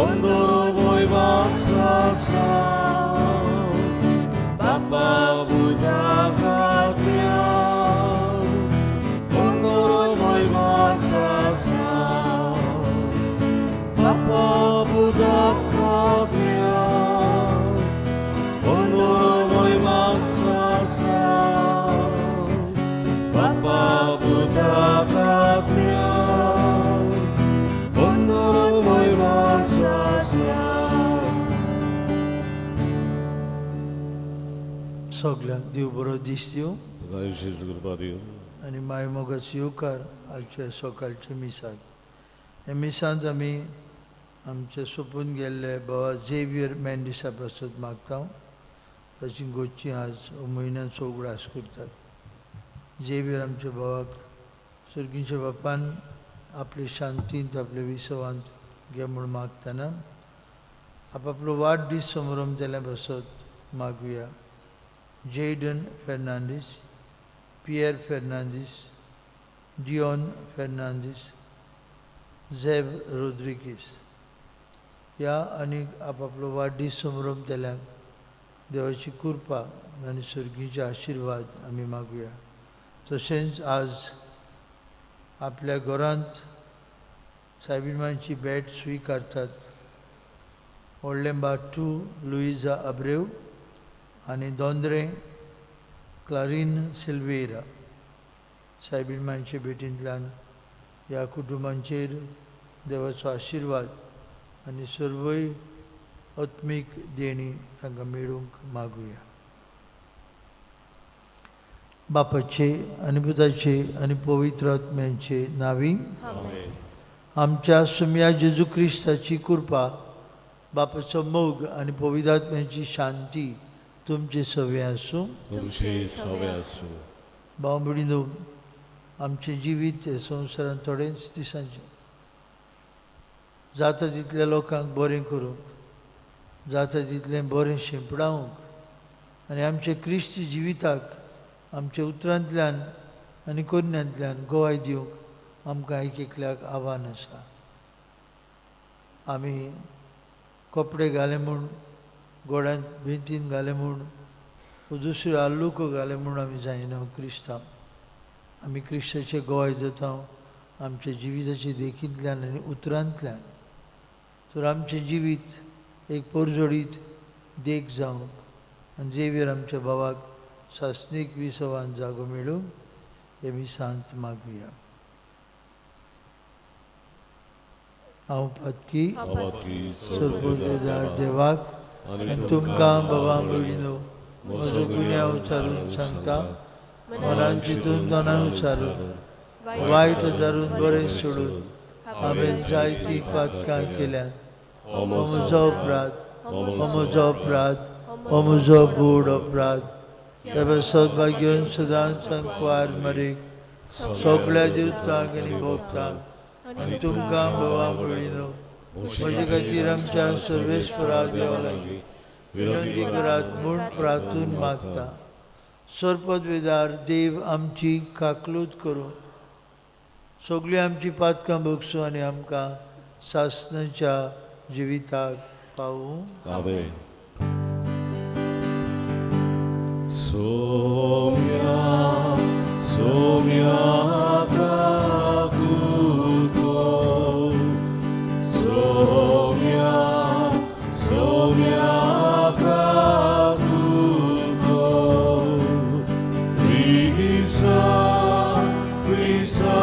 Ondoro magsasa, Papa Buddha Katya. Ondoro magsasa, Papa Buddha Katya. Ondoro magsasa, Papa Buddha Katya. Ondoro magsasa. सगल्यांक देव बरो दीस दिवं तुका विशेश कृपा दिवं. आनी माय मोगाचो येवकार आजच्या सकाळच्या मिसाक. ह्या मिसांत आमी आमचे सोंपून गेल्ले बाबा झेवियर मेंडिसा पासत मागता. ताची गोची आज म्हयन्याचो उगडास करतात. झेवियर आमच्या बाबाक सर्गीच्या बापान आपले शांतींत आपले विसवांत घे म्हूण मागतना आपआपलो वाडदीस समारंभ जाल्या पासत मागुया. Jaden Fernandes, Pierre Fernandes, Dion Fernandes, Zeb Rodrigues ह्या आनी आपआपलो वाडदीस समारंभ जाल्यांक देवाची कृपा आनी सर्गीचे आशिर्वाद आमी मागुया. तशेंच आज आपल्या घरांत सायबीण भेट स्विकारतात व्हडलेंबा टू लुईजा अब्रेव आनी दोंद्रे क्लारीन सिल्वेरा. सायबीण मांयचे भेटींतल्यान ह्या कुटुंबांचेर देवाचो आशिर्वाद आनी सर्वय आत्मीक देणी तांकां मेळूंक मागुया. बापाचे आनी पुताचे आनी पवित्र आत्म्याचे नांवी. आमेन. आमच्या सुम्या जेजू क्रिस्ताची कृपा, बापाचो मोग आनी पवित्र आत्म्याची शांती तुमचे सवे आसूं. तुमचे सवे आसूं. भाव भयणीनो, आमचें जिवीत हे संवसारांत थोडेच दिसांचें. जाता तितल्या लोकांक बरें करूंक, जाता तितलें बरें शिंपडावंक आनी आमचे क्रिस्ती जिविताक आमच्या उतरांतल्यान आनी करण्यांतल्यान गवाय दिवंक आमकां एक एकल्याक आव्हान आसा. आमी कपडे घाले म्हूण, गोड्यांत बेंतीन घाले म्हूण वो दुसऱ्यो आल्लुको घाले म्हूण आमी जायना क्रिस्तांव. आमी क्रिस्ताचे गवाय जाता आमच्या जिविताचे देखींतल्यान आनी उतरांतल्यान. तर आमचें जिवीत एक परजळीत देख जावंक आनी जेवीर आमच्या बाबाक सासणीक विसवान जागो मेळूंक हे मिसांत मागुया. हांव पातकी पातकी सर्वोदयदार देवाक आनी तुमकां बाबा भयणीनो म्हजो गुन्यांव उचारून सांगता. मनान चिंतून तनान उचारून वायट धरून बरें सोडून हांवें जायतीं पातकां केल्यात. हो म्हजो अपराध, हो म्हजो अपराध, हो म्हजो बूड अपराध. त्या पासत भाग्योन सदांच कुवार मरीक सगळ्या देवतांक आनी भोगतांक आनी तुमकां बाबा भयणीनो म्हजे खातीर आमच्या सर्वेस्परा देवा लागीं विनंती करात म्हूण प्रार्थून मागता. सर्पदवेदार देव आमची काकलूत करूं, सगळीं आमची पातकां भोगसूं आनी आमकां सासणाच्या जिविताक पावूं. आमेन. Saumya Saumya काकुतो, Saumya Saumya काकुतो, Krista Krista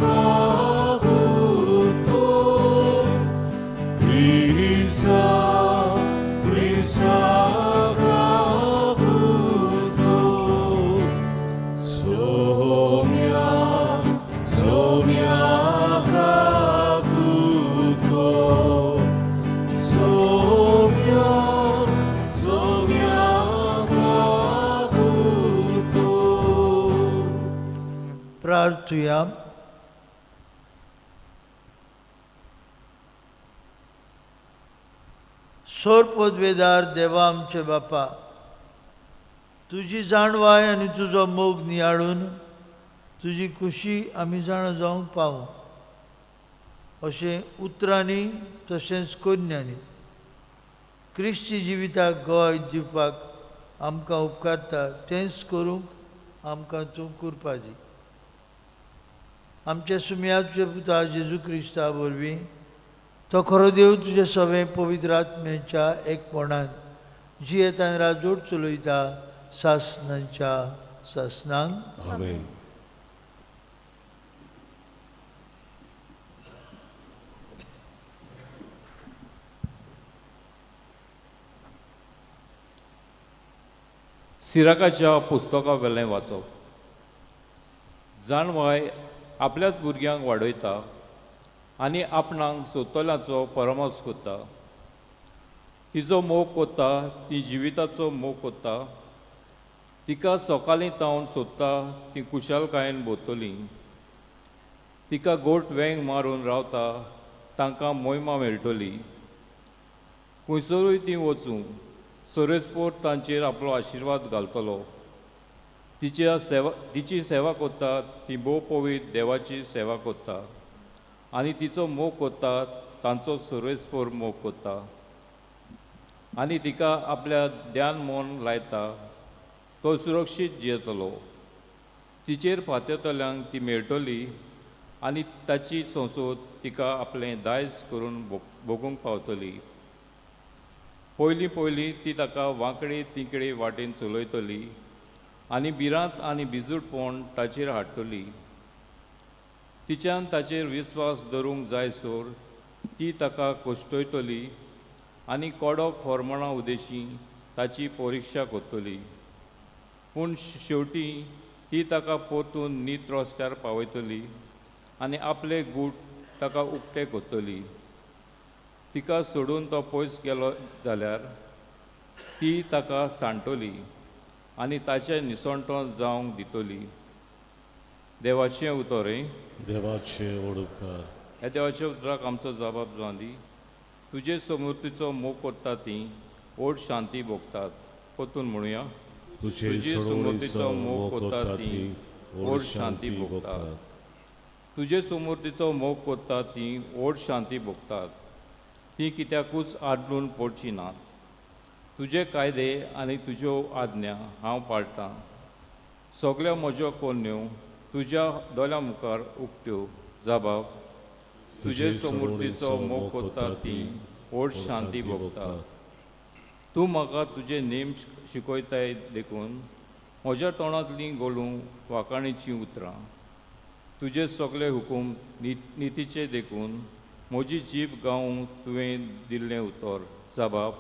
काकुतो, Krista Krista काकुतो, Saumya Saumya काकुतो, Saumya Saumya काकुतो. प्रार्थुया. सोरपदवेदार देवा आमचे बापा, तुजी जाणवाय आनी तुजो मोग नियाळून तुजी खुशी आमी जाणा जावंक पावूं. अशें उतरांनी तशेंच करण्यांनी क्रिस्ती जिविताक गवाय दिवपाक आमकां उपकारता तेंच करूंक आमकां तूं कृपा दी. आमच्या सुमया तुज्या पुता जेजू क्रिस्ता वरवीं तो खरो देव तुजे सगळे पवित्र आत्म्याच्या एकपणान जियेतान राजवट चलयता सासनांच्या सासनांक. आमेन. सिराकाच्या पुस्तका वेलें वाचप. जाणवाय आपल्याच भुरग्यांक वाडयता आनी आपणाक सोदतल्याचो परामर्श करता. तिचो मोग कोत्ता ती जिविताचो मोग कोत्ता. तिका सकाळीं तावन सोदता ती कुशालकायेन भोंवतली. तिका गोट वेंग मारून रावता तांकां मोयमा मेळटली. खंयसरूय ती वचूं सोरेस्पोर तांचेर आपलो आशिर्वाद घालतलो. तिची सेवा करता ती भोव पवित्र देवाची सेवा करता आनी तिचो मोग करता तांचो सोरेस्पोर मोग करता आनी तिका आपल्या ध्यान मन लायता तो सुरक्षीत जियेतलो. तिचेर पातयतल्यांक ती मेळटली आनी ताची संसद तिका आपलें दायज करून भोगूंक पावतली. पयलीं पयलीं ती ताका वांकडे तिकडे वाटेन चलयतली आनी भिरांत आनी भिजूडपण ताचेर हाडटली. तिच्यान ताचेर विस्वास दवरूंक जाय सोर ती ताका कोश्टयतली आनी कडक फॉर्मणा उदेशी ताची परिक्षा करतली. पूण शेवटी ती ताका परतून नीत रस्त्यार पावयतली आनी आपले गूट ताका उक्ते करतली. तिका सोडून तो पयस गेलो जाल्यार ती ताका सांडटली आनी ताचें निसणटो जावंक दितली. देवाचें उतर. देवाचे ओडकार. ह्या देवाच्या उतराक आमचो जबाब जावन दी. तुजे समृद्धीचो मोग करता ती ओड शांती भोगतात. परतून म्हणुया. तुझे समृद्धीचो मोग करता ती ओड शांती भोगतात. तुजे समृद्धीचो मोग करता ती ओड शांती भोगतात. ती कित्याकूच आदलून पडची नात. तुजे कायदे आनी तुज्यो आज्ञा हांव पाळटां. सगळ्यो म्हज्यो कोन्न्यो तुज्या दोळ्यां मुखार उक्त्यो. जबाब. तुजे समृद्धीचो मोग करता ती ओड शांती भोगता. तूं म्हाका तुजे नेम शिकयताय देखून म्हज्या तोंडांतलीं गोलूं वाकाणीचीं उतरां. तुजे सगळे हुकूम नितीचे देखून म्हजी जीब गावूंक तुवें दिल्लें उतर. जबाब.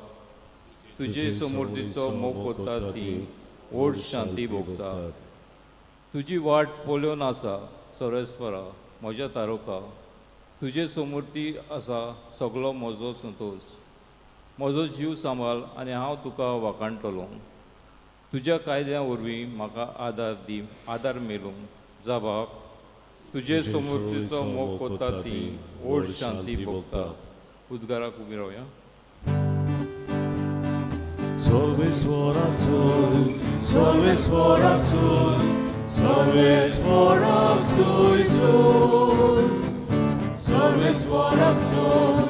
तुजे समृद्धीचो मोग करता ती ओड शांती भोगता. तुजी वाट पळोवन आसा सरेस्वरा म्हज्या तारुका. तुजे समृद्धी आसा सगलो म्हजो संतोश. म्हजो जीव सांबाळ आनी हांव तुका वाखाणटलो. तुज्या कायद्या वरवीं म्हाका आदार दी, आदार मेळूं. जबाब. तुजे समृद्धीचो मोग करता ती ओड शांती भोगता. उद्गाराक उबी रावया. सर्वेस्वराचोय सर्वेस्वराचोय सर्वेस्वराचोय सोय सर्वेस्वराचोय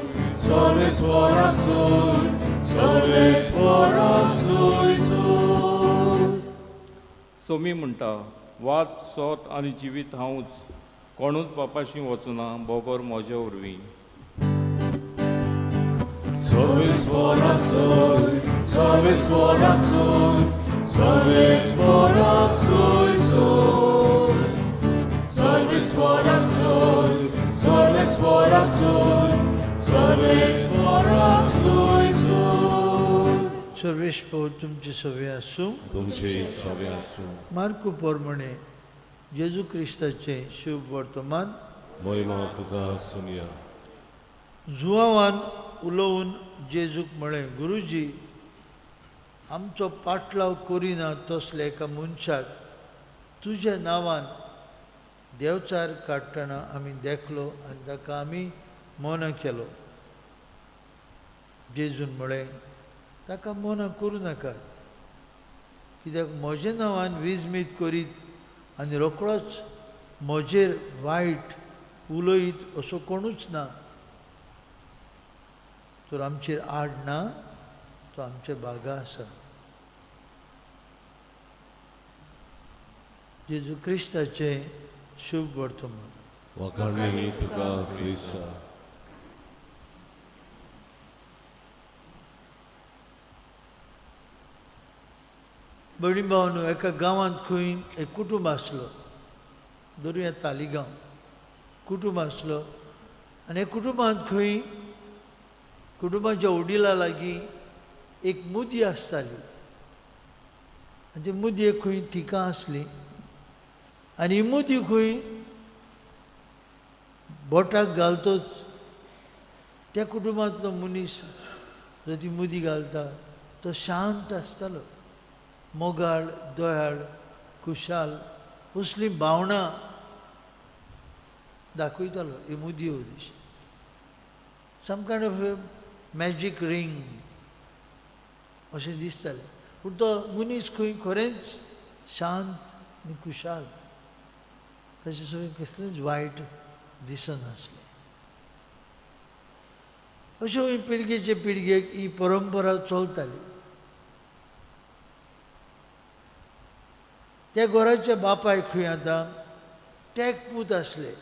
सर्वेस्वराचोय सर्वेस्वराचोय सोय. सोमी म्हणटा वाद सोत आनी जिवीत हांवूच. कोणूच बापाशी वचुना बगर म्हजे वरवीं. सर्वेस्वराचोय सर्वेस्वराचोय सर्वेस्वराचोय सोय सर्वेस्वराचोय सर्वेस्वराचोय सर्वेस्वराचोय सोय. सर्वेस्पोर तुमचे सगळे आसूं. तुमचे सगळे आसूं. मार्कू पोरमणे जेजू क्रिस्ताचें शुभ वर्तमान. महिमा तुका सुनिया. जुवावान उलोवन जेजूक म्हळें, गुरुजी आमचो पाटलाव करिना तसल्या एका मनशाक तुज्या नांवान देवचार काडटना आमी देखलो आनी ताका आमी मना केलो. जेजून म्हळें, ताका मना करूं नाकात, कित्याक म्हज्या नांवान विजमीत करीत आनी रोखडोच म्हजेर वायट उलयत असो कोणूच ना. तर आमचेर आड ना, तो आमचे बागा आसा. जेजू क्रिस्ताचें शुभ वर्तमान. वाखाणणी तुका क्रिस्ता. भयणी भावांनो, एका गांवांत खंय एक कुटूंब आसलो, धरुया तालिगांव कुटूंब आसलो. आनी ह्या कुटुंबांत खंय कुटुंबाच्या वडिला लागीं एक मुदी आसताली आनी ती मुदयेक खंय थिकां आसली आनी ही मुदी खंय बोटाक घालतच त्या कुटुंबांतलो मनीस जो ती मुदी घालता तो शांत आसतालो, मोगाळ, दयाळ, खुशाल असलीं भावनां दाखयतालो ही मुदी दिश. Some kind of magic ring अशें दिसतालें. पूण तो मनीस खंय खरेंच शांत आनी खुशाल, ताचें सगळें कसलेंच वायट दिसनासलें. अश्यो ही पिळगेचे पिळगेक ही परंपरा चलताली. त्या घराच्या बापायक खंय आतां तेग पूत आसले.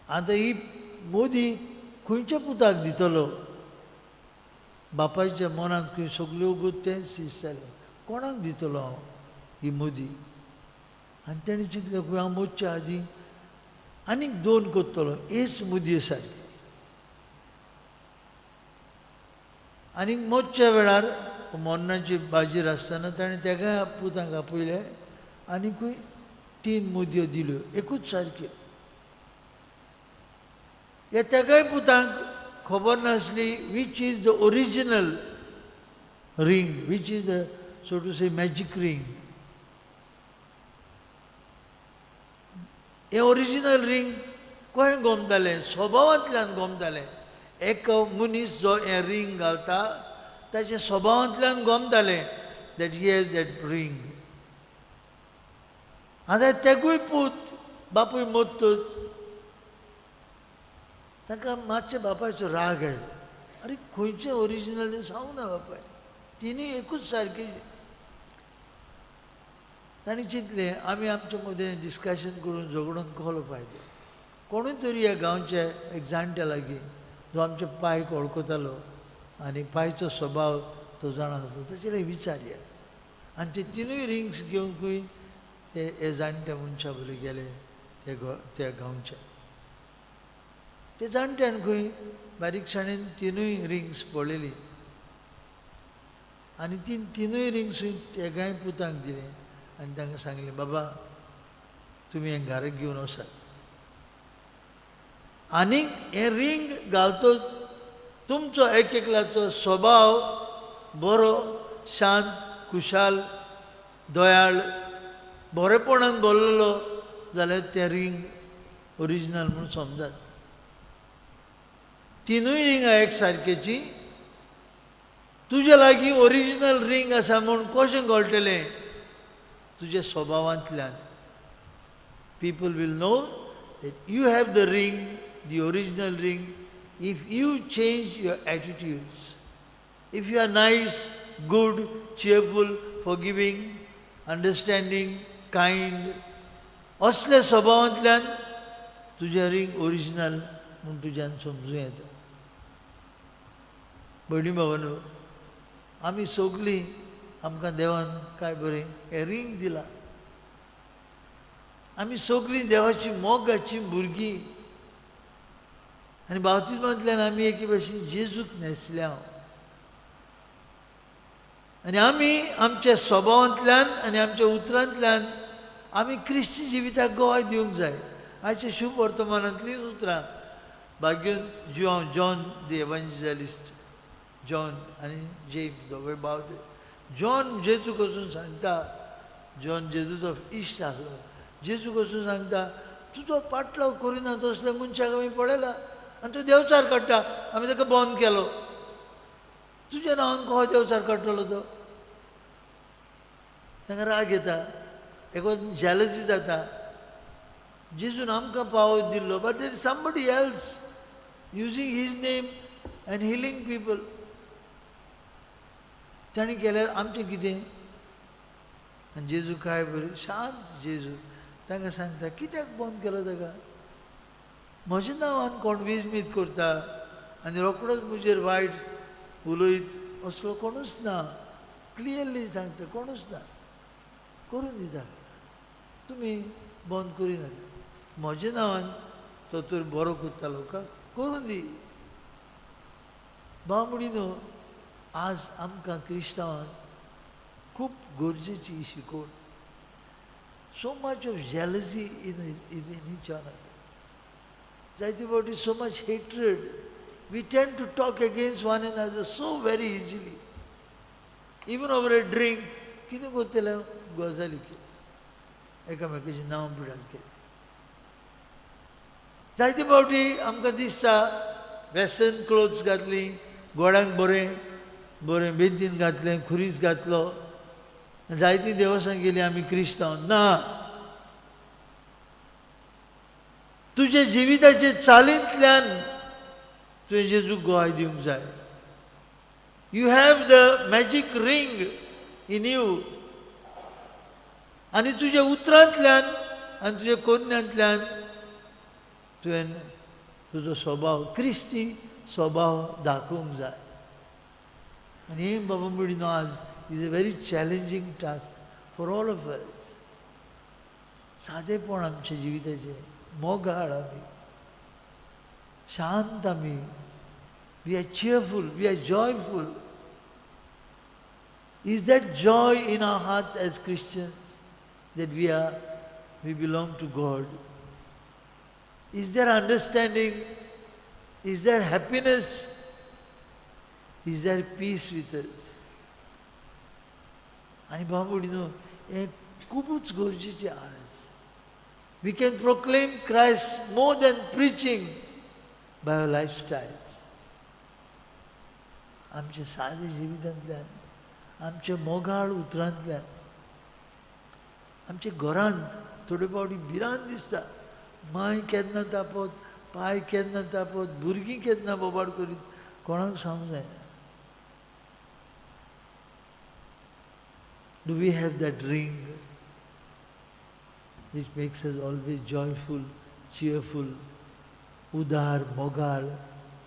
आतां ही मोदी खंयच्या पुताक दितलो? बापायच्या मनांत खंय सगल्यो तेंच दिसतालें, कोणाक दितलो हांव ही मोदी? आनी तेणें चिंतलें खंय हांव मोदच्या आदीं आनीक दोन करतलो हेच मुदये सारकी. आनीक मोदच्या वेळार मरणाची बाजीर आसतना ताणें तेका पुतांक आपयले आनीकूय 3 मुदयो दिल्यो एकूच सारक्यो. ह्या तेगाय पुतांक खबर नासली which is the original ring, which is the so to say magic ring. हें ओरिजिनल रिंग कशें गोमतालें? स्वभावांतल्यान गोमतालें. एक मनीस जो हें रिंग घालता ताच्या स्वभावांतल्यान गोमतालें that he has that ring. आतां तेगूय पूत बापूय मोदतच तांकां मातशें बापायचो राग आयलो, आरे खंयचें ओरिजिनल तें सांगूं ना बापाय, तिनूय एकूच सारकें. तांणी चिंतलें आमी आमचे मदें डिस्कशन करून झगडून कसलो फायदो, कोणूय तरी ह्या गांवच्या एक जाणट्या लागीं जो आमच्या पायक वळखतालो आनी पायचो स्वभाव तो जाणा आसलो ताचेर विचारया. आनी ते तिनूय रिंग्स घेवंकूय ते हे जाणट्या मनशा बरें गेले त्या गांवच्या. ते जाणट्यान खंय बारीकसाणेन तिनूय रिंग्स पळयली आनी तिनूय रिंग्स तेगाय पुतांक दिलें आनी तांकां सांगलें, बाबा तुमी हें घराक घेवन वचात आनी हें रिंग घालतच तुमचो एक एकल्याचो स्वभाव बरो, शांत, खुशाल, दयाळ, बरेपणान बोल्लो जाल्यार तें रिंग ओरिजिनल म्हूण समजात. तिनूय रिंगां एक सारकेची, तुजे लागीं ओरिजिनल रिंग आसा म्हूण कशें कळटलें? तुज्या स्वभावांतल्यान. People will know that you have the ring, the original ring, if you change your attitudes. If you are nice, good, cheerful, forgiving, understanding, kind, असल्या स्वभावांतल्यान तुजें रिंग ओरिजिनल म्हूण तुज्यान समजूं येता. भयणी भावांनो, आमी सगलीं आमकां देवान काय बरें हें रिंग दिलां. आमी सगलीं देवाची मोगाची भुरगीं आनी बाप्तिज्मांतल्यान आमी एके भाशेन जेजूक न्हेसल्या आनी आमी आमच्या स्वभावांतल्यान आनी आमच्या उतरांतल्यान आमी क्रिस्ती जिविताक गवाय दिवंक जाय. आयच्या शुभ वर्तमानांतलीं उतरां भाग्योन जॉन दी एवांजेलिस्ट, जॉन आनी जेम्स दोगूय भाव ते. जॉन जेजूक वचून सांगता, जॉन जेजूचो इश्ट आसलो, जेजूक वचून सांगता तुजो पाटलाव करिना तसल्या मनशाक आमी पळयला आनी तो देवचार काडटा, आमी ताका बंद केलो, तुज्या नांवान कसो देवचार काडटलो तो? तांकां राग येता, एक जेलसी जाता. जेजून आमकां पावत दिल्लो, but there is somebody else using his name and healing people. ताणें केल्यार आमचें कितें? आनी जेजू काय बरें शांत जेजू तांकां सांगता, कित्याक बंद केलो ताका? म्हज्या नांवान कोण विजमीत करता आनी रोकडोच म्हजेर वायट उलयत असलो कोणूच ना. क्लियरली सांगता, कोणूच ना, करून दिता, तुमी बंद करी नाका. म्हज्या नांवान तो तर बरो करता लोकांक, करून दी. भाव म्हणिनो, आज आमकां क्रिस्तांवांक खूब गरजेची शिकवण. So much of jealousy in each other, जायते फावटी so much hatred, we tend to talk against one another so very easily, even over a drink. कितें करतले गजाली केली, एकामेकाचें नांव पिडार केलें. जायते फावटी आमकां दिसता वेस्टर्न क्लोथ्स घातली, गोडांक बरें बरें बेंतीन घातलें, खुरीस घातलो, जायतीं देवसां गेलीं आमी क्रिस्तांव. ना, तुजे जिविताचे चालींतल्यान तुवें जेजूक गोवाय दिवंक जाय. You have the magic ring in you. आनी तुज्या उतरांतल्यान आनी तुज्या कोन्यांतल्यान तुवें तुजो स्वभाव, क्रिस्ती स्वभाव दाखोवंक जाय. आनी हें बाबा म्हणिनो आज is a very challenging task for all of us. सादेपण आमच्या जिविताचें, मोगाळ आमी, शांत आमी, we are cheerful, we are joyful. Is that joy in our hearts as Christians that we belong to God? Is there understanding? Is there happiness? Is there peace with us? आनी बाबुडीनो, हें खुबूच गरजेचें आज. We can proclaim Christ more than preaching by our lifestyles. आमच्या सादे जिवितांतल्यान, आमच्या मोगाळ उतरांतल्यान, आमच्या घरांत थोडे फावटी भिरांत दिसता, मांय केन्ना तापत, पाय केन्ना तापत, भुरगीं केन्ना बोबाड करीत, कोणाक सांगूंक जायना. Do we have that ring which makes us always joyful, cheerful, उदार, मोगाळ,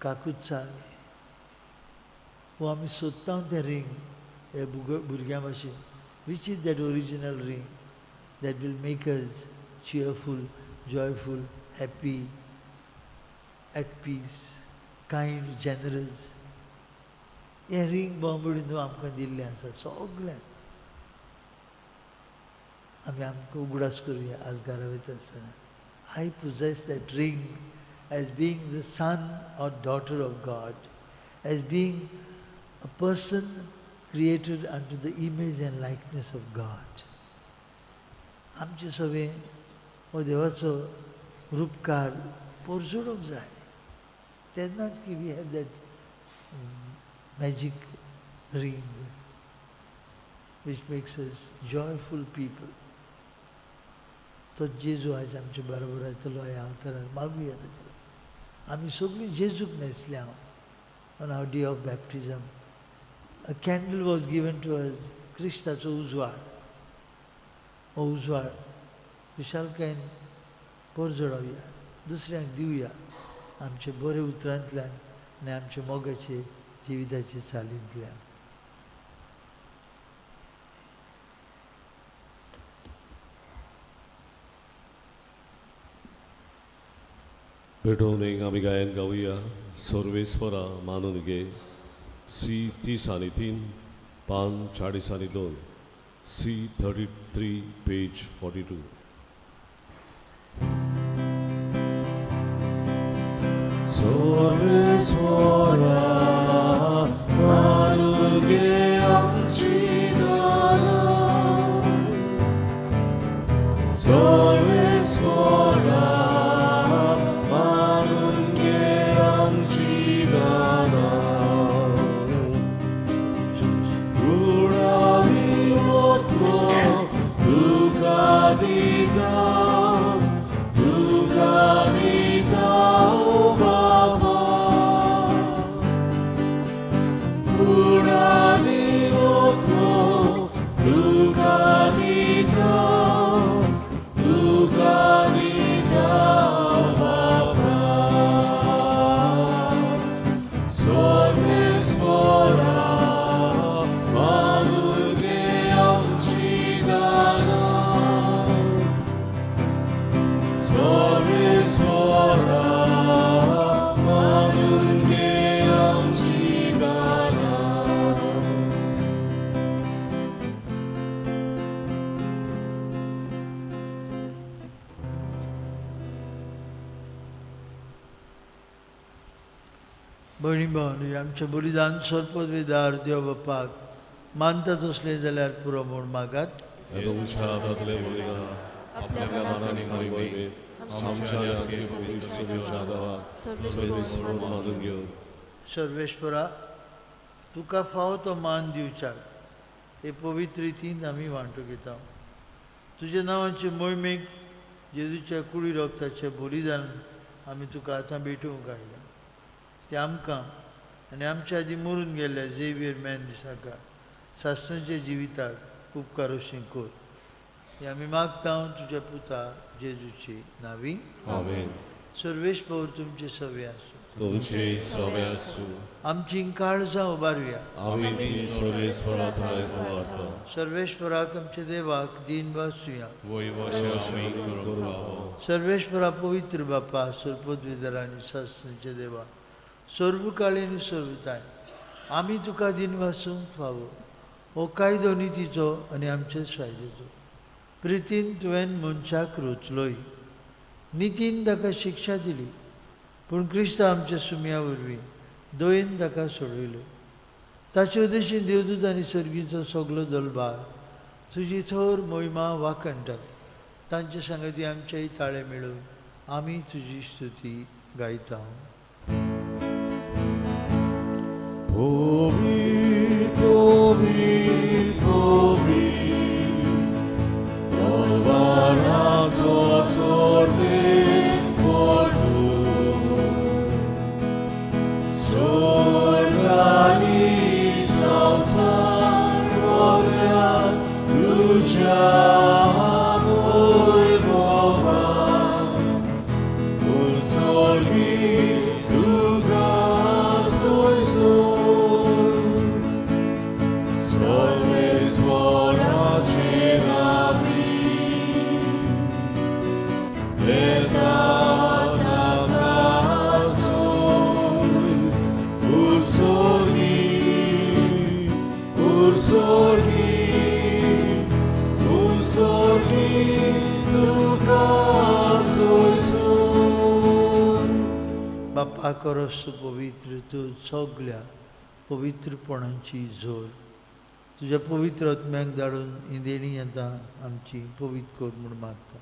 काकुत्सार? वो आमी सोदता तें रिंग हे भुरग्यां भाशेन. Which is that original ring that will make us cheerful, joyful, happy, at peace, kind, generous? हें रिंग बांबोळीन आमकां दिल्लें आसा सगळ्यांक. आमी आमकां उगडास करुया आज घरा वयता आसतना, I possess that ring as being the son or daughter of God, as being a person created unto the image and likeness of God. आमचे सगळें हो देवाचो रुपकार पोरजोडूंक जाय, तेन्नाच की we have that magic ring which makes us joyful people. तो जेजू आयज आमचे बरोबर येतलो ह्या अवतारार, मागुया ताचे. आमी सगळीं जेजूक न्हेसले हांव on our day of baptism. A candle was given to us, क्रिस्ताचो उजवाड. हो उजवाड खुशालकायेन परजळोवया, दुसऱ्यांक दिवया आमचे बरे उतरांतल्यान आनी आमच्या मोगाचे जिविताचे चालींतल्यान. भेटोवन एक आमी गायन गावया, सर्वेस्वरा मानून घे. सी 30 आनी 3, पान 40 आनी 2, सी 33 पेज 42. सर्वेस्वरा मानून घे आमची दारां, सर्वेस्वरा मानून घे आमची दारां, गुणावी ओतलो तुका दिता, तुका भयणी भावन आमचें बलिदान सोरपदवेदार देव बापाक मानता तसलें जाल्यार पुरो म्हूण मागात. तुमच्या हातांतलें बलिदान आपल्या मानान आनी महिमेन आमच्या आनी आमचे पवित्र सभेच्या देवाक सर्वेस्पर मानून घेवन सर्वेश्वरा तुका फावो तो मान दिवच्याक हे पवित्र रितीन आमी वांटो घेता. तुज्या नांवाचे मोहिमेक जेजूच्या कुडी रोगताचें बलिदान आमी तुका आतां भेटोवंक आयल्या. तें आमकां आनी आमच्या आदीं मरून गेल्ल्या झेवियर मॅन दिसाका सासणाच्या जिविताक उपकार अशें कर. हें आमी मागता तुज्या पुता जेजूची नावी. आमेन. सर्वेस्पर तुमचे सवे आसूं. तुमचे सवे आसूं. आमची काळजां उबारुया. आमी ती सर्वेस्परा थंय उबारता. सर्वेश्वराक आमच्या देवाक दीन वासुया. वैवशे आमी करूंक फावो. सर्वेश्वरा पवित्र बापा सर्वपदवीधर आनी सासणाच्या देवा सर्वकाळी आनी सर्वताय आमी तुका दीन वासूंक फावो. हो कायदो नितीचो आनी आमचेच फायद्याचो. प्रितीन तुवें मनशाक रोचलोय, नितीन ताका शिक्षा दिली, पूण क्रिस्त आमच्या सुम्या वरवीं दयेन ताका सोडयलो. ताचे उद्देशीन देवदूत आनी सर्गीचो सगलो दलबार तुजी थोर मोहिमा वाखणटात. तांचे सांगती आमचेय ताळे मेळून आमी तुजी स्तुती गायता. पवित्र पवित्र पवित्र तलवाराचो सर्वेस्पर तूं. स्वर्ग आनी संवसार भरल्या तुज्या वैभवान. उत्सर्गी तुका सोयसोय सर्वेस्पराचे नावी येता ताका सोय. उत्सर्गी उत्सर्गी उत्सर्गी तुका सोयसोय. बापा करस पवित्र तूं सगल्या पवित्रपणाची जोर. तुज्या पवित्र आत्म्याक धाडून ही देणी आतां आमची पवित्र कर म्हूण मागता.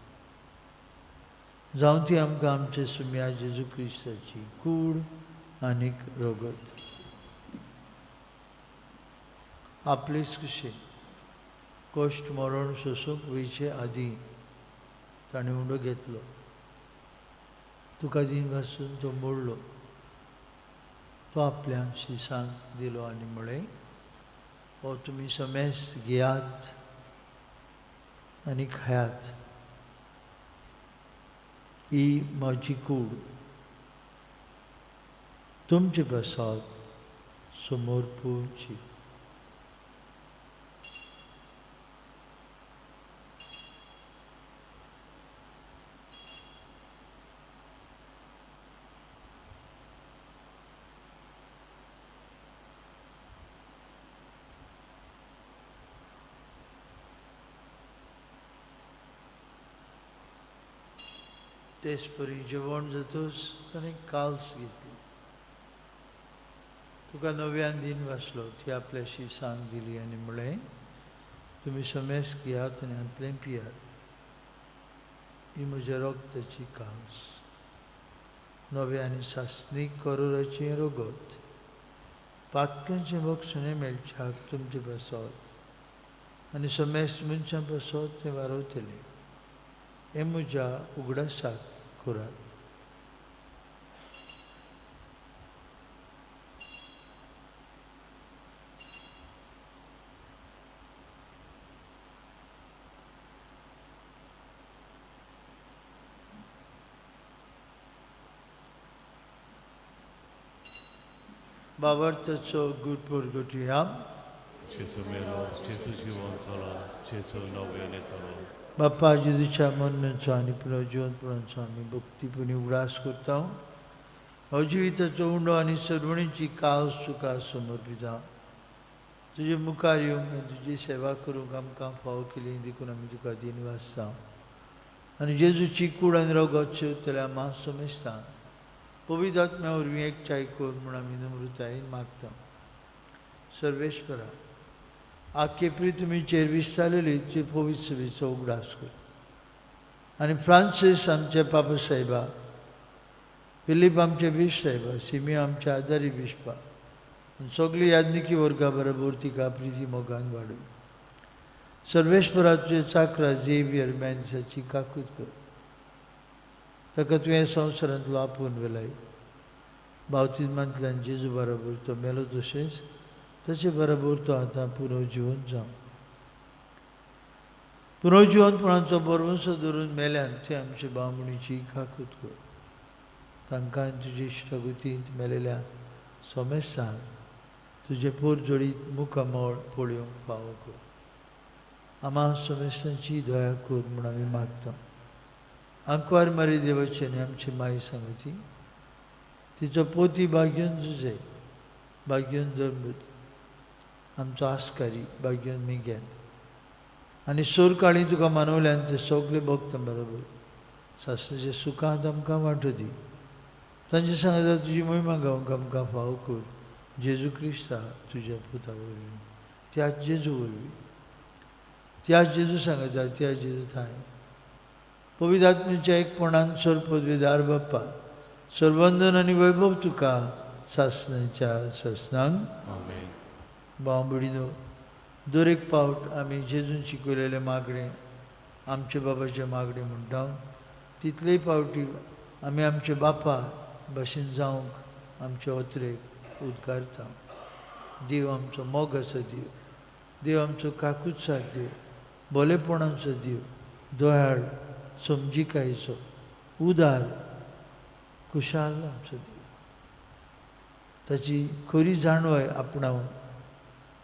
जावं ती आमकां आमचे सुम्या जेजू क्रिस्ताची कूड आनीक रगत. आपलेच कशें कश्ट मरण सोंसूंक वयचे आदीं ताणें उंडो घेतलो, तुका दीन भासून तो मोडलो, तो आपल्या शिसांक दिलो आनी म्हळें, हो तुमी समेस्त घेयात आनी खायात, ही म्हजी कूड तुमचे पासत समर्पूची. तेच परी जेवण जातूच ताणें काल्स घेतली, तुका नव्यान दीन वाचलो, ती आपल्याशी सांग दिली आनी म्हळें, तुमी समेस्त घेयात आनी हांतलें पियात, ही म्हज्या रगताची काल्स, नव्या आनी सासणीक करोराचें रगत, पातकांचें बक्षणें मेळच्याक तुमचे पासत आनी समेस्त मनशां पासत तें वारवतलें. हें म्हज्या उगडासाक करात. बाबर्थाचो गुटपुरगुटया. जेजू मेलो, जेजू जिवन जालो, जेजू नव्यान येतलो. बाप्पा जेजूच्या मरणाचो आनी पुनर्जिवनपणाचो आमी भक्तीपणी उगडास करता. हो जिविताचो उंडो आनी सर्वणीची कास तुका समर्पिता. तुजे मुखार येवंक आनी तुजी सेवा करूंक आमकां फावो केली देखून आमी तुका दीन वाचता. आनी जेजूची कूड आनी रगत शेवतल्या मा समेस्तान पवित्र आत्म्या वरवीं एकठांय कर म्हूण आमी नम्रतायेन मागता. सर्वेश्वरा, आख्खे पृथ्वीचेर विस्तारलेली तुजे पवित्र सभेचो उगडास कर आनी फ्रांसीस आमचे पापा साहेबा, फिलीप आमचे बीश साहेबा, सिमियो आमच्या आदारी बिश्पा आनी सगळी याज्ञिकी वर्गा बरोबर तिका प्रिती मोगान वाडय. सर्वेश्वरा, तुजे चाकरा झेवियर मॅन्साची काकूत कर, ताका तुवें संवसारांतलो आपोवन व्हेलाय. बावतीजमांतल्यान जेजू बरोबर तो मेलो तशेंच ताचे बरोबर तो आतां पुनर्जिवन जावं. पुनर्जिवनपणाचो बरवंसो धरून मेल्यान ते आमचे बामणीची काकूत कर. तांकां तुजे इश्टागतींत मेलेल्या सोमेस्तांक तुजें पोरजोडीत मुखामळ पळोवंक फावो कर. आमा सोमेस्तांची दया कर म्हूण आमी मागता. आंकवार मारी देवाचे आनी आमची माई सांगती, तिचो पोती भाग्योन जुजे, भाग्योन धर्मूत, आमचो आस्कारी भाग्योन मिगेल आनी सोरकाळी तुका मानवल्यान ते सगळे भक्त बरोबर सासणाच्या सुखांत आमकां वांटो दी. तांचे सांगता तुजी मोहिमा गावंक आमकां फावो कर. जेजू क्रिस्ता तुज्या पुता वरवीं, त्याच जेजू वरवीं, त्याच जेजू सांगता, त्याच जेजू थांय पवित्र आत्म्याच्या एकपणान सर्वपदवीदार बाप्पा, सर्वंदन आनी वैभव तुका सासणाच्या सासणांक. आमेन. भाव भयणीनो, दर एक पावट आमी जेजून शिकयलेलें मागणें आमचे बाबाचें मागणें म्हणटा, तितलेय पावटी आमी आमचे बापा भाशेन जावंक आमचे ओतरेक उद्गारता. देव आमचो मोगाचो देव, देव आमचो काकुत्सार देव, बोलेपणाचो देव, दयाळ, समजिकायेचो, उदार, खुशाल आमचो देव. ताची खरी जाणवाय आपणावन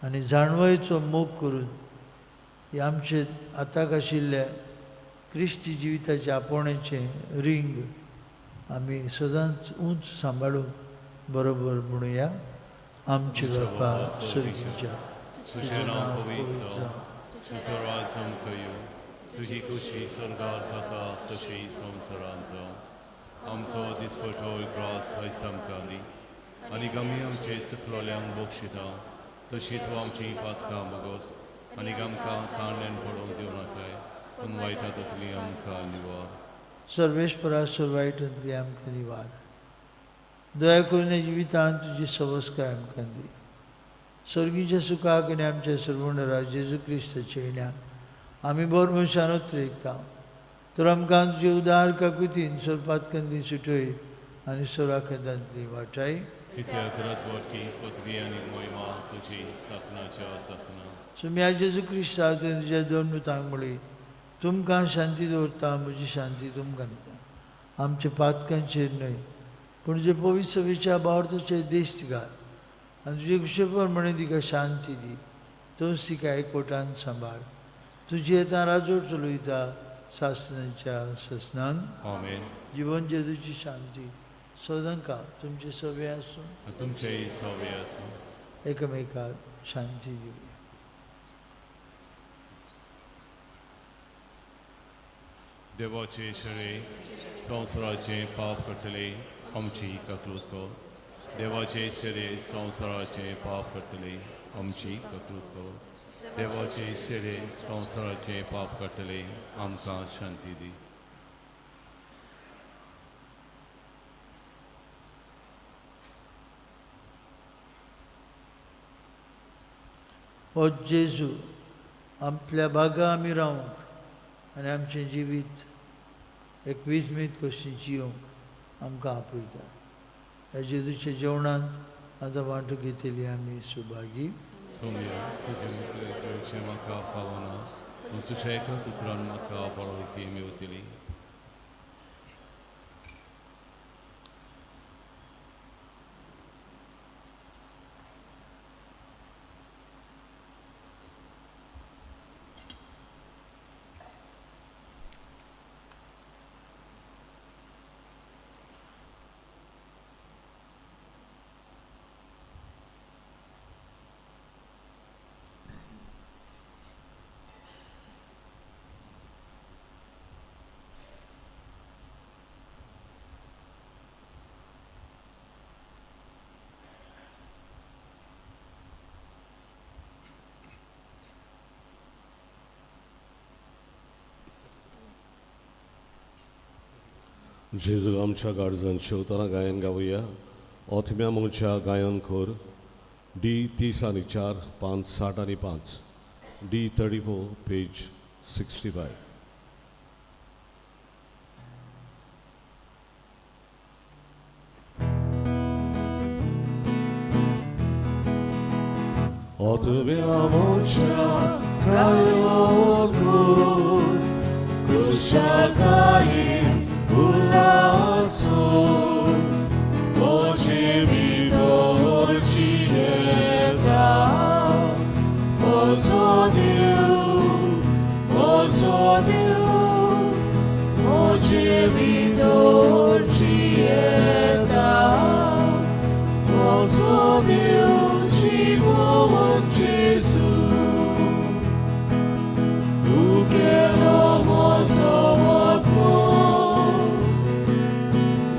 आनी जाणवायेचो मोग करून हे आमचे हाताक आशिल्ल्या क्रिस्ती जिविताच्या आपोवण्याचें रिंग आमी सदांच उंच सांबाळूंक बरोबर म्हणुया. आमचे बापा सर्गीच्या, तुजें नांव पवित्र जावं, तुजो राज आमकां येवं, तुजी खुशी स्वर्गार जाता तशी संवसारांत जावं. आमचो दिसपटो ग्रास आयज आमकां दी आनी आमी आमचे चुकलोल्यांक बक्षिता तशी तूं आमची पातकां भोगोस आनी आमकां ताणल्यान पडोवंक दिवं नाकाय, पूण वायटा ततली आमकां निवार. सर्वेश्वरा, सर्वायटांतली आमकां निवार. दया करून ह्या जिवितांत तुजी सवस्काय आमकां दी. सर्गीच्या सुखाक आनी आमच्या सर्वणरा जेजू क्रिस्ताच्या येण्याक आमी बर मनशान उतरेकता. तर आमकां तुजे उदार काकुतीन सोरपातकंदी सुटय आनी सोराखदांतली वाटाय. कित्याक राजवटकी पदवी आनी मोहिमा तुजी सासणाच्या सासणा. सुम्या जेजू क्रिस्ता, तुवें तुज्या दोन मृतांक म्हळी, तुमकां शांती दवरता, म्हजी शांती तुमकां दिता. आमच्या पातकांचेर न्हय पूण जे पवित्र सभेच्या भावार्थाचेर देश घाल आनी तुजे खुशे प्रमाणे तिका शांती दी. तूंच तिका एकवटान सांबाळ. तुजी येता राजवट चलयता सासणाच्या सासणांक. आमेन. जिवन जेजूची शांती सदांकाळ तुमचे सवे आसूं, तुमचेय सवे आसूं. एकमेकाक शांती दिवया. देवाचे शरे संवसाराचें पाप करतले आमची ककलूत कर. देवाचे शरे संवसाराचें पाप करतले आमची ककलूत कर. देवाचे शरे संवसाराचें पाप करतले आमकां शांती दी. हो जेजू, आपल्या बागा आमी रावंक आनी आमचें जिवीत एक विस्मीत कशें जियोंक आमकां आपयता. ह्या जेजूच्या जेवणांत आतां वांटो घेतली आमी सुभागी. सोम्या, तुजें मुखार म्हाका फावना, पूण तुज्या एकाच उतरान म्हाका बळवकी मेवतली. जेजू आमच्या गार्जान शेवतना गायन गावया. ओथम्या मुंगच्या गायन खोर डी 30 आनी 4 5 60 आनी 5 डी 34 पेज 65. ओथम्या मुंगच्या गायन खोर कुशाकाई उल्लासो मोजे भितर जियेता म्हजो देव म्हजो देव मोजे भितर जियेता म्हजो देव जिवोवन जेजू उगेलो म्हजो आत्मो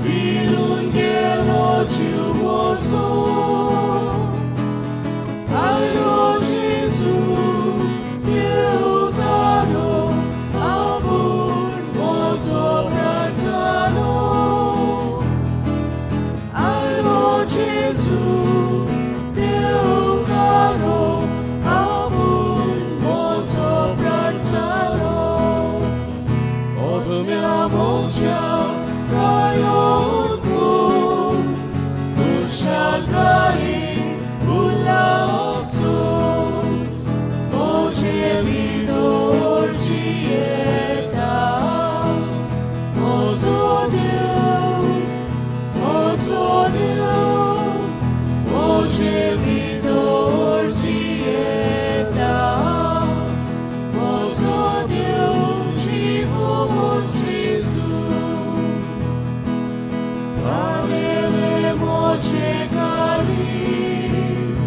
विरून गेलो जीव म्हजो आयलो जेजू देवतारो आपूण म्हजो प्राण जालो आयलो जेजू देवतारो आपूण म्हजो प्राण जालो अदम्या म्हज्या गायोन कोर खुशालकायेन उल्लासो म्हजे भितर जियेता म्हजो देव म्हजो देव म्हजे भितर जियेता म्हजो देव जिवोवन जेजू तानेले म्हजें काळीज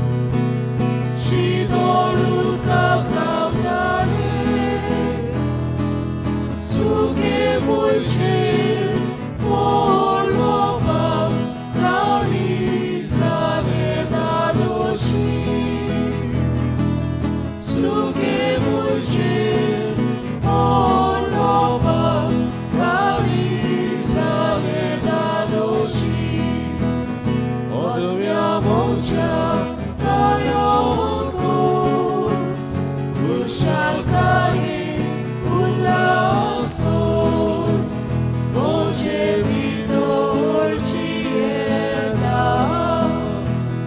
शितळ उदकाक रावतालें सुके मुळचेर पडलो पावस काळीज जालें धादोशी सुके मुळचेर पडलो पावस काळीज जालें धादोशी अदम्या म्हज्या गायोन कोर खुशालकायेन उल्लासोन म्हजे भितर जियेता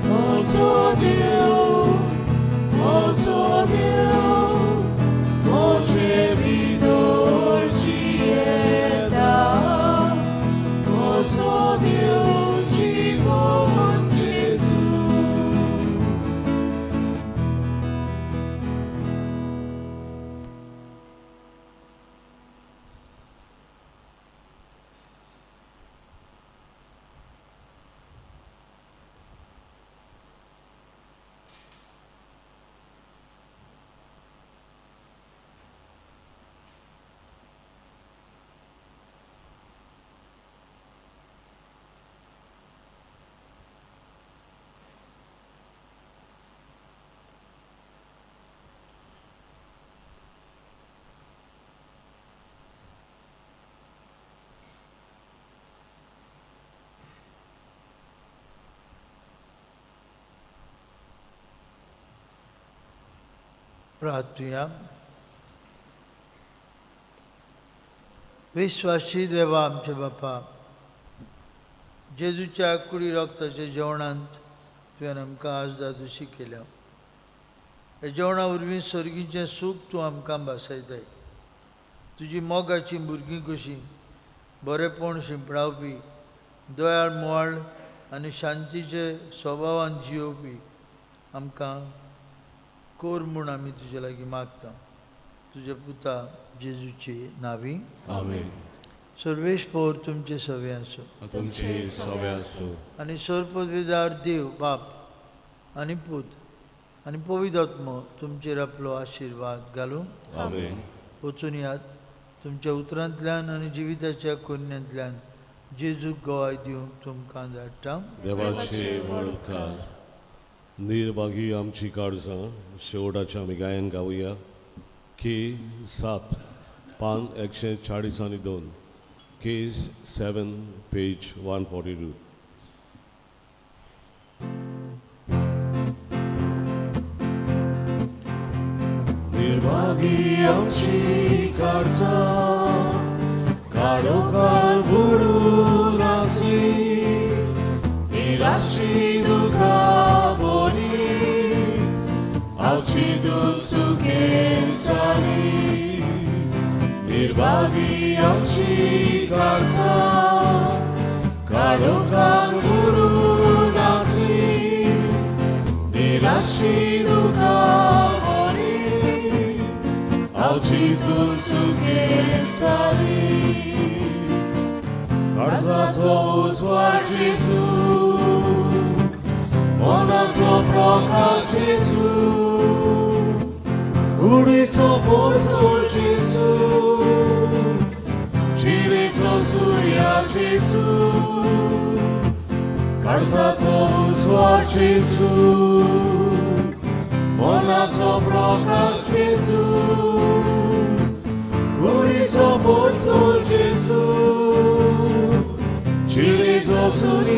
म्हजो देव म्हजो देव म्हजे भितर जियेता म्हजो देव जिवोवन जेजू. प्रार्थुया. विश्वासी देवा आमच्या बापा, जेजूच्या कुडी रक्ताच्या जेवणांत तुवें आमकां आज दादोशी केल्या. ह्या जेवणा वरवीं सर्गीचें सूख तूं आमकां भासयताय. तुजी मोगाची भुरगीं कशीं बरेपण शिंपडावपी, दयाळ मुवाळ आनी शांतीचे स्वभावान जियोवपी आमकां कोर म्हूण आमी तुजे लागीं मागता, तुज्या पुता जेजूचे नांवी. आमेन. सर्वेस्पर तुमचे सवे आसूं. तुमचे सवे आसूं. आनी सर्वपदवीदार देव बाप आनी पूत आनी पवित्र आत्मो तुमचेर आपलो आशिर्वाद घालूं. आमेन. वचून यात, तुमच्या उतरांतल्यान आनी जिविताच्या कोन्यांतल्यान जेजूक गवाय दिवंक तुमकां धाडटा. देवाचे व्हड उपकार. निर्भागी आमची काळजां शेवटाचें आमी गायन गावया. के 7 पान 142. Case 7, page 142. निर्भागी आमची काळजा काळोखार बुडून आसली निराशी दुखा बोरीत आवची दूत सुखेन जाली निर्भागी आमची काळजा काळोखार बुडून आसली निराशी दुखा बोरीत आवची तूं सुखेन जाली काळजाचो उजवाड जेजू मनाचो प्रकाश जेजू कुडीचो पोरसोळ जेजू जिणेचो सुर्या जेजू काळजाचो उजवाड जेजू मनाचो प्रकाश जेजू कुडीचो पोरसोळ जेजू जिणेचो सुर्या.